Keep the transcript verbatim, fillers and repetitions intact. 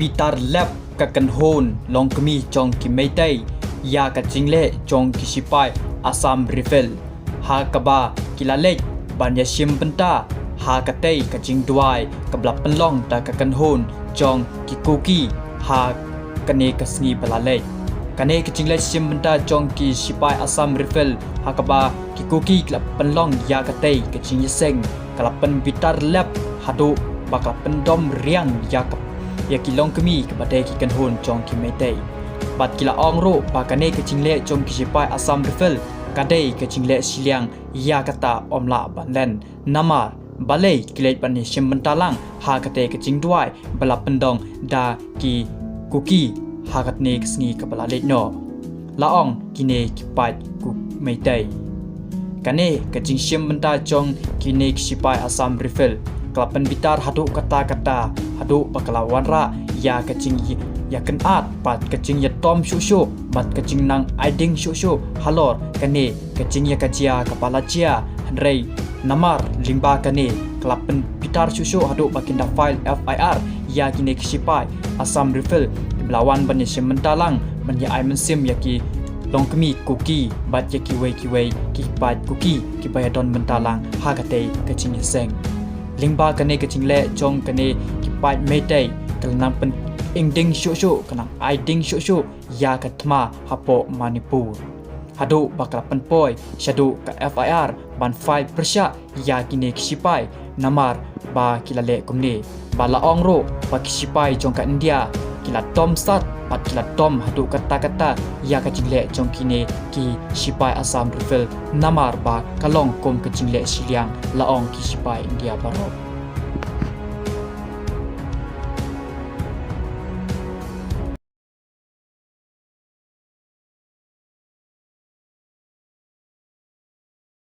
bitar lep ka kynhun longkmie jong ki Meitei ïa ka jingleh jong ki shipai Assam Rifle, ha kaba ki la leit ban ïa shim bynta ha katei ka jingduwai kaba la pynlong da ka kynhun jong ki Kuki ha kane ka sngi ba la leit. Kane ka jingleh shim bynta jong ki shipai Assam Rifle ha kaba ki Kuki ki la pynlong ïa katei ka jingïaseng ka la pynbitar lep haduh ba ka la pyndom riang ïa ka, ïa ki longkmie kaba dei ki kynhun jong ki Meitei. Bad ki la ong ruh ba kane ka jingleh jong ki shipai Assam Rifle ka dei ka jingleh shiliang ïa kata ym lah ban len. Namar balei ki leit ban ïa shim bynta lang ha katei ka jingduwai ba la pyndong da ki Kuki ha katne ka sngi kaba la leit noh, la ong kine ki paid Kuki Meitei. Kane ka jingshim bynta jong kine ki shipai Assam Rifle ka la pynbitar haduh katta katta, haduh ba ka la wanrah ïa ka jingïakynad bad ka jingïatom shuh shuh bad ka jingnang ai ding shuh shuh halor kane ka jingïakajia kaba la jia. Hynrei namar lyngba kane ka la pynbitar shuh shuh haduh ba kin da file F I R ïa kine ki shipai Assam Rifle kiba la wan ban ïa shim bynta lang ban ïa ai mynsiem ïa ki longkmie Kuki bad ïa kiwei kiwei ki paid Kuki kiba ïadon bynta lang ha katei ka jingïaseng. Lyngba kane ka jingleh jong kine ki paid Meitei ka la nang pyningding shuh shuh, ka nang ai ding shuh shuh ïa ka thma hapoh Manipur, haduh ba ka la pynpoi shaduh ka F I R ban file pyrshah ïa kine ki shipai namar ba ki la leh kumne. Ba la ong ruh ba ki shipai jong ka India ki la tom sat bad ki la tom haduh katta katta ïa ka jingleh jong kine ki shipai Assam Rifle namar ba ka long kum ka jingleh shiliang, la ong ki shipai India baroh.